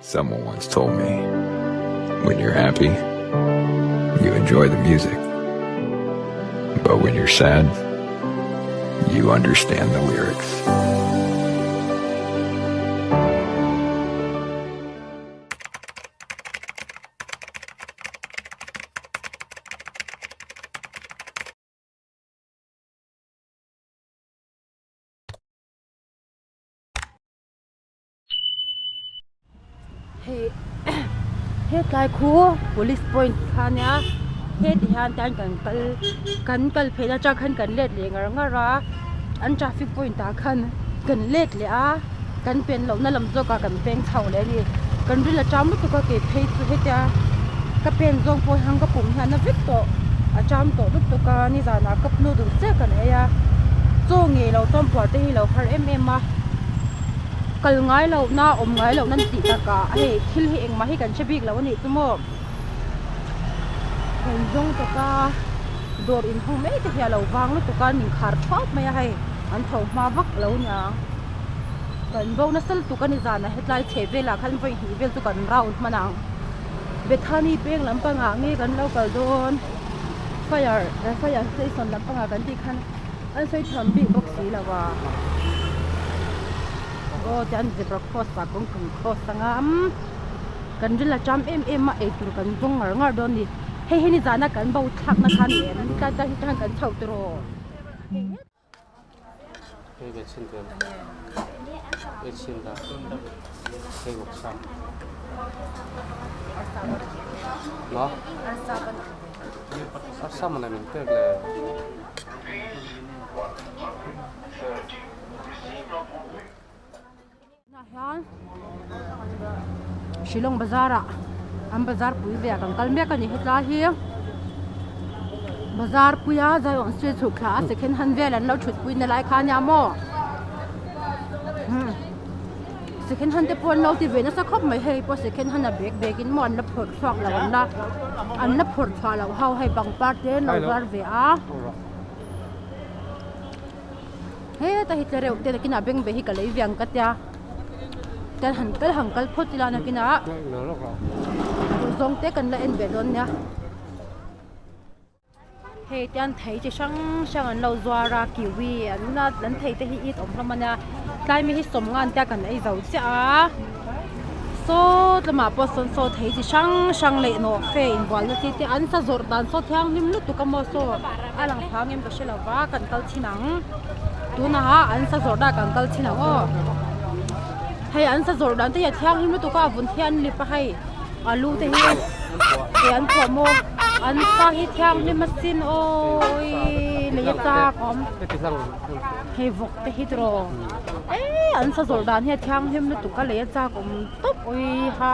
Someone once told me, when you're happy, you enjoy the music. But when you're sad, you understand the lyrics. Hei hetlai khu police point kha ania heti hian tan kan kal kan kal phei atang khan kan let leh ngar ngar a an traffic point ah khan kan let leh a kan pen loh na lam zawk ah kan peng chho leh a ni kan ril a cham lutuk a kei phei chu hetia ka pen zawng pawh hian ka pum hian a vek tawh a cham tawh lutuk a nizanah cup noodles chiah kan ei a chaw ngei lo chuan puar te hi lo har em em a. Kal ngai loh na awm ngai loh na an tih takah hei thil hi engmah hi kan hre bik lo a nih chu maw kan zawng tawk a dawr inhawng mai te hi a lo vang lutuk a an inkhar thuap mai a hei an tho hma vak lo aniang kan bo nasa lutuk a ni zanah hetlai chheh velah khan vawi hnih vel chu kan round hman ang Bethany peng lampangah nge kan lo kal dawn fire fire station lampangah kan tih khan. An sawi tham bik bawk si lo a. Aw tian zebra cross ah kawng kan cross anga kan ril a cham em em a eitur kan zawng ngar ngar dawn a ni. Hei hi nizana kan bo thlak na kha a ni em tlai tlai hi khan kan chhoh tiraw. Hei ve chhin vel hei chhin la hei bawk sa ma arsa mana min pek le. Tunah hian Shillong bazar ah an bazar pui ve ah kan kal mek a ni hetlai hi bazar puia zaiawm street chhuk thla a second hand vel an lo thut pui na lai kha ania maw second hand te pawh an lo ti ve nasa khawp mai hei pawh second hand a bag bag in maw an la phawrh chhuak lo an la an la phawrh chhuah loh ho hei pangpar te an lo zuar ve a. Heta hi tlereuh te nakinah bengbeh hi ka lei ve ang ka tia chuan han kal han kal phawt ila nakinah duhzawng te kan la en ve dawn nia hei tian thei chi hrang hrang an lo zuar a kiwi an la an thei te hi it awm hlawm a nia tlai mi hi sawmnga an tia kan ei zo chiah a. Saw lamah pawh sawn saw thei chi hrang hrang leh nawh fe inbualna chi te an sa zawrh dan saw thianghlim lutuk a maw saw a lang phang em ka hre lo va kan kal thin ang tunah an sa zawrh dan kan kal thin ang aw hei an sa zawrh dan te hi a thianghlim lutuk a a vun hi an lip a hei alu te hi hei an phuah maw an sa hi thianghlim asin awii lei a chak a awm. Hei vawk te hi tiraw eee an sa zawrh dan hi a thianghlim lutuk a lei a chak awm tawp awii ha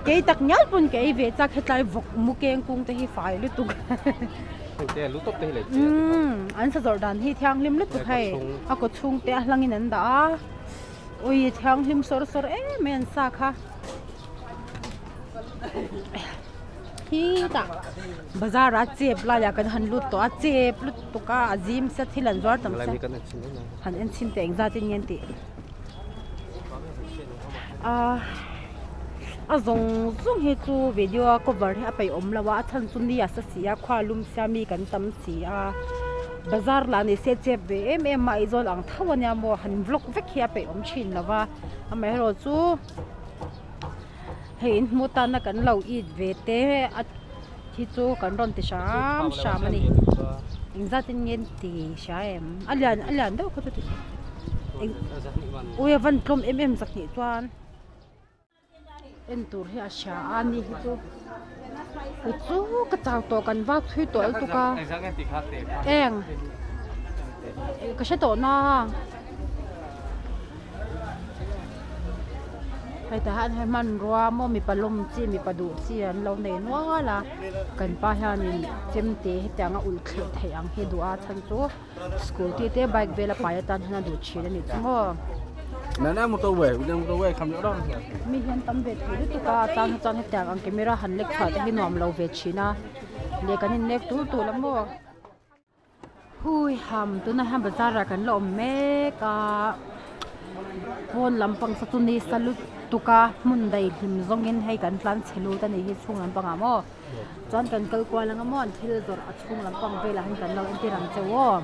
kei tak ngial pawn ka ei ve chak hetlai vawk mu keng kung te hi fai lutuk umm an sa zawrh dan hi thianghlim lutuk hei a kaw chhung te a hlangin an dah a awii thianghlim sawr sawr em mai an sa kha. Khitah bazar ah chep laiah kan han lut tawh a chep lutuk a a zim se thil an zuar tam se han en chhin teh engzat in nge an tih ah a zawng zawng hi chu video a cover hi a peih awm lo a a chhan chu ni a sa si a khua lum sia mi kan tam si a bazar lah ni se chep ve em em a Aizawl ang tho ania maw han vlog vek hi a peih awm thin lo va amaherawhchu. Hei in hmuh tana kan lo it ve te a hi chu kan rawn ti hram hram a ni engzat in nge ti hria em a lian a lian deuh kha chu ti ui a van tlawm em em zak nih chuan en tur hi a hria a ni hi chu chu ka chau tawh kan vak thui tawh lutuk a eng ka hre tawh na. Hei tah hian hei hmanrua maw mipa lawm chi mipa duh chi an lo nei nual a kan pa hianin chemte hetianga ulh thleh theih ang hi a duh a chhan chu scooty te bike vel a pai atan hian a duh thin a nih chu maw. Mi hian tam ve thei lutuk a a chang hi chuan hetiang ang camera han lek chhuah te hi nuam lo ve thin a leh kan inlek tul tul a maw. Hui ham tunah hian bazar ah kan la awm mek a. Pawn lampang saw chu ni sa lutuk a hmun daihlim zawngin hei kan tlan chhe lut a nih hi chhung lampangah maw chuan kan kal kual anga maw an thil zawrh a chhung lampang velah hian kan lo entir ang che u aw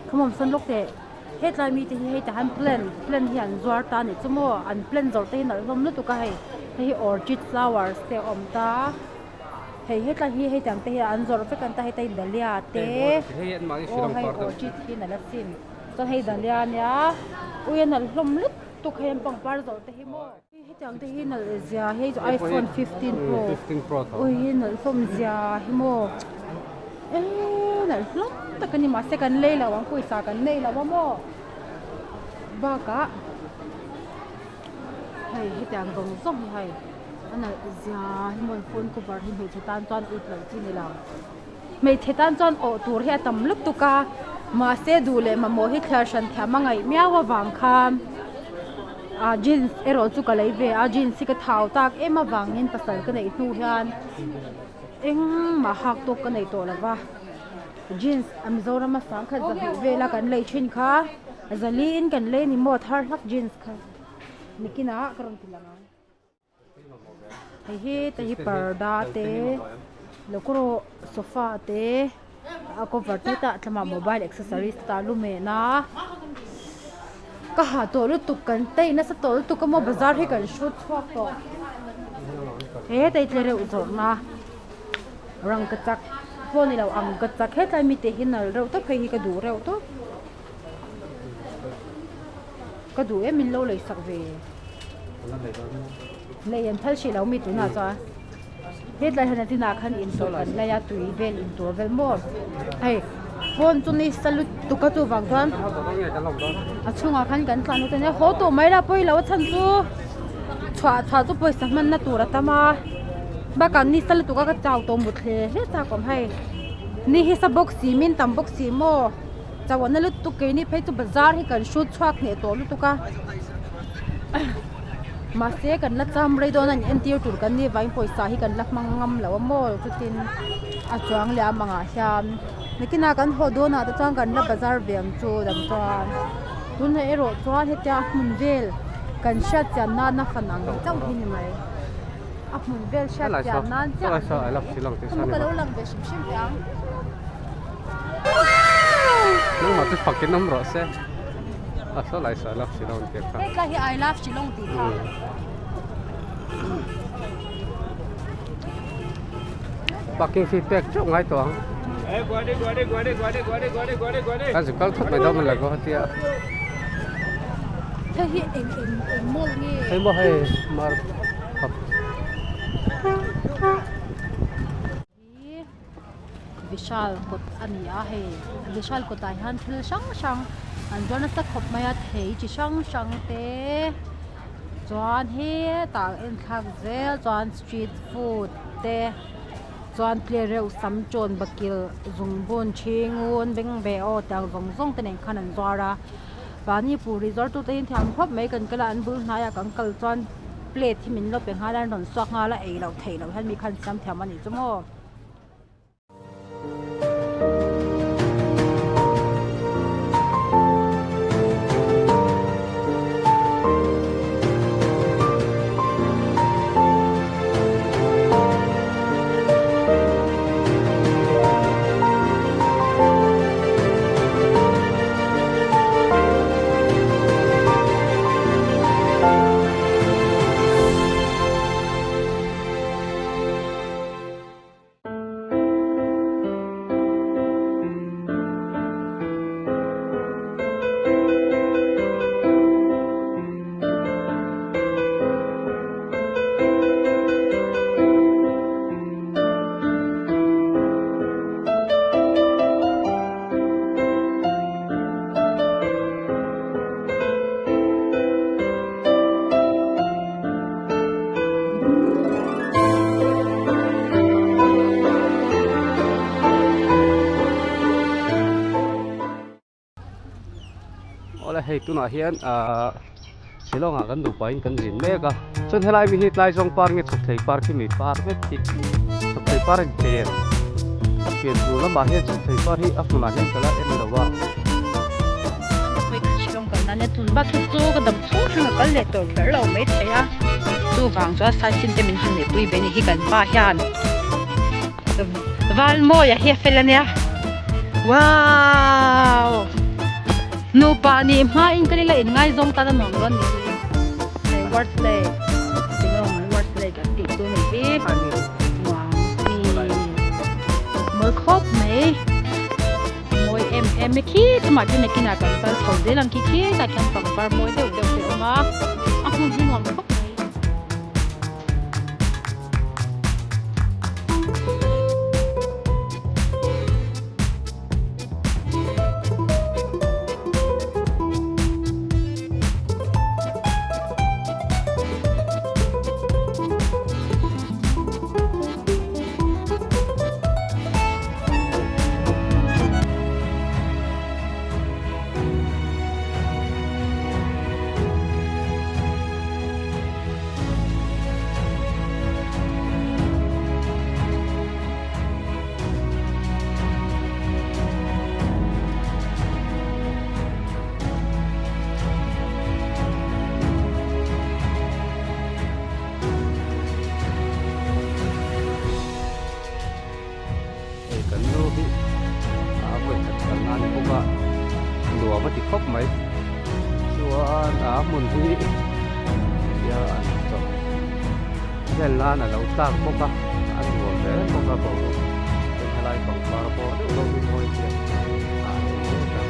khawmawm sawn lawk teh hetlai mite hi hei tahan plant plant hi an zuar ta a nih chu maw an plant zawrh te hi nalh hlawm lutuk a hei hei hi orchid flowers te a awm ta. Hei hetlai hi hei tiang te hi an zawrh vek an ta heta hi dahlia te aw hei orchid hi nalh asin chuan hei dahlia ania ui a nalh hlawm lutuk hei an pangpar zawrh te hi maw hetiang te hi nalh zia hei chu iphone 15 pro ui hi nalh hlawm zia hi maw eee nalh hlawm tak a ni mahse kan lei lo ang pawisa kan nei lo a maw bakah hei hetiang zawng zawng hi hei. A nalh zia hi maw phone cover hi hmeichhe tan chuan ut loh chi ni lo hmeichhe tan chuan awh tur hi a tam lutuk a mahse duh leh mamawh hi thliar hran thiam a ngaih miau avang khan ah jeans erawh chu ka lei ve a jeans hi ka thau tak em avangin pasal ka neih hnu hian engmah hak tawk ka nei tawh lo va jeans a Mizoram a sangkhat zahnih vela kan lei thin kha zali in kan lei a ni maw thar hlak jeans kha nikinah ka rawn ti lang ang. Hei hi te hi parda te lawkrawh sofa te a cover te tah tlamah mobile accessories te tah lumen a ka ha tawh lutuk kan tei nasa tawh lutuk a maw bazar hi kan hrut chhuak tawh he heta hi tlereuh zawrhna rangkachak pawh ni lo ang ka chak hetlai mite hi nalh reuh tawp hei hi ka duh reuh tawp. Ka duh em min lo lei sak ve. Lei an phal hrih lo mi tunah chuan hetlai hian a tinah khan in tur kan lei a tui vel in tur vel maw hei phone chu ni sa lutuk a chuvang chuan a chhungah khan kan tlan lut a nia haw tawh mai la pawi lo a chhan chu chhuah chhuah chu pawisa hmanna tur a tam a bakah ni sa lutuk a ka chau tawh mut hle hle chak awm hei ni hi sa bawk si min tam bawk si maw. Chauhna lutuk keini phei chu bazar hi kan hrut chhuak hneh tawh lutuk a mahse kan la cham rei dawn a in entir tur kan nih vangin pawisa hi kan la hmang ngam lo a maw chutin a chuang leh a mangah hian nakinah kan haw dawnah te chuan kan la bazar ve ang chu dang chuan tunah erawh chuan hetia hmun vel kan hriat chian nana fan ang chauh hi ni mai a hmun vel hriat chian nan chiah ka lo lang ve hrim hrim teh ang. Nangmah chu fakin awm rawh se. A saw lai saw I love Shillong tih kha. Hetlai hi I love Shillong tih kha. Parking fee pek teuh ngai tawh ang. Kan zu kal thut mai dawn la Guwahati ah. Hei hi eng eng eng mall nge? Hei maw hei mar khap. Hi Vishal kawt a ni a hei Vishal kawtah hian thil hrang hrang an zuar nasa khawp mai a thei chi hrang hrang te chuan hetah en thlak zel chuan street food te chuan tlereuh sam tawn bakilh zungbun ṭhingun bengbeh aw tiang zawng zawng te nen khan an zuar a panipuri zuar tute hi an thiam khawp mai kan kal a an bul hnaiah kan kal chuan. Plate hi min lo pe nghal a an rawn suak nghal a ei loh theih loh hian mi khan siam thiam a nih chu maw. Awle hei tunah hian ahh Shillong ah kan nupa in kan zin mek a chuan helai mi hi Tlaizawng par nge Chhawkthei par khi mi par vek hi Chhawkthei par a ni thei em a pian tur lamah hian Chhawkthei par hi a hmunah hian ka la en lo a. Shillong kalna. nia tun bak hi chu ka dam chhung hring a kal leh tawh kher lo maithei a chuvang chuan saichhin te min han neihpui ve a ni hi kan pa hian Valmawia hi a fel a nia wow nupa nih hmain ka lila in ngaizawng tan a nuam dawn ni hi word play Shillong word play kan tih chu ni hi nuam mi mawi khawp mai mawi em em e khi tlumah chuan nakinah kan kal chho zel ang khi khi tah khian pangpar mawi deuh deuh te a awm a a hmun hi nuam khawp mai. Hei kan nu hi a vawi khat kalna a ni bawk a nuam a ti khawp mai chuan a hmun hi tia an chawlh vel nan a lo tlak bawk a a nuam hle bawk a boruak chuan helai pangpar pawh deuh deuh hi mawi hian a chei mek a.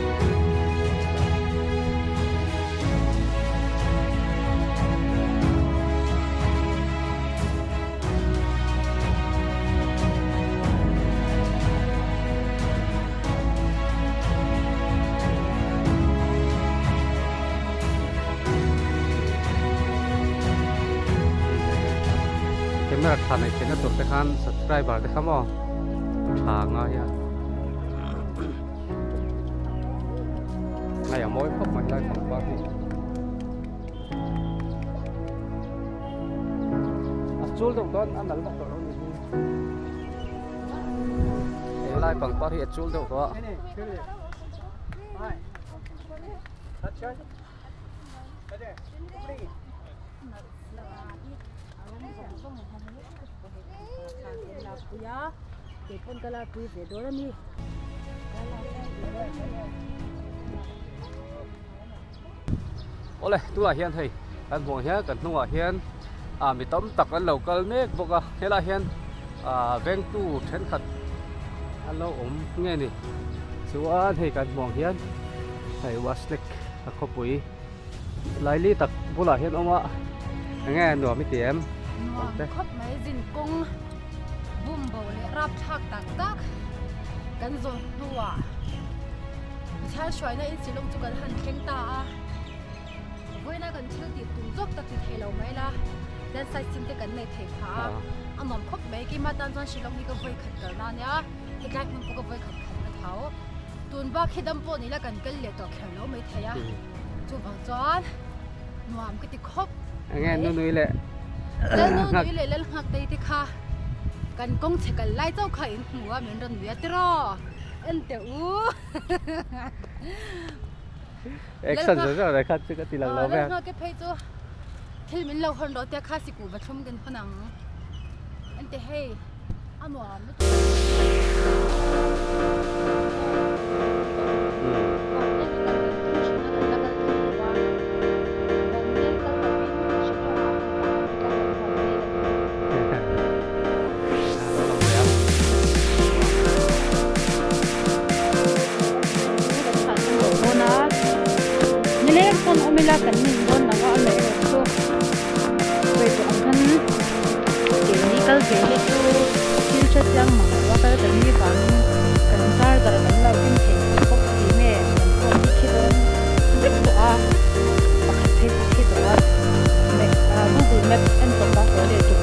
Camera tha nei theihna tur te khan subscriber te kha maw tha ngai a hei a mawi khawp mai lai pangpar hi. A chul deuh dawn a nal vak tawh lo ni hi. He lai pangpar hi a chul deuh tawh a. Awle tunah hian hei kan hmuh ang hian kan hnungah hian ah mi tam tak an lo kal mek bawk a helaiah hian ah vengtu thenkhat an lo awm nge ni chuan hei kan hmuh ang hian hei waslek a khawpui laili tak bulah hian a awm a enge nuam i ti em? Nuam khawp mai zin kawng bum bo leh rap thlak tak tak kan zawh hnuah. Pathian hruaina in Shillong chu kan han thleng ta a, vawiina kan thil tih tum zawk tak ti thei lo mai la, landslide sin te kan nei thei phah a, a nuam khawp mai. Keimah tan chuan Shillong hi ka vawi khat kalna a nia, hetlai hmun pawh ka vawi khat khalna thau. Tun bak hi dam pawh ni la kan kal leh tawh kher lo mai thei a, chuvang chuan nuam ka ti khawp mai. Enge nunui leh Lalnunui leh Lalnghaktei te kha kan kawng chhe kal lai chauh kha in hmu a, min rawn nui a tiraw? En teh u. Action zawh zawh lai kha chu ka ti lang lo ve. Lalnghak ke phei chu thil min lo hawn rawh tia kha siku va thlum kan hawn ang. En teh hei a nuam lutuk. Nileng pawn awm ila kan nin dawn lo a amaherawh chu sawi tawh ang khan keini kal ve hi chu thil hre chiang mang lo a kal kan ni vangin kan charger kan lo keng thei lo bawk si nge kan phone hi khi dawn vek tawh a pakhat phei chu khi tawh a Google map en tawp a haw leh duh.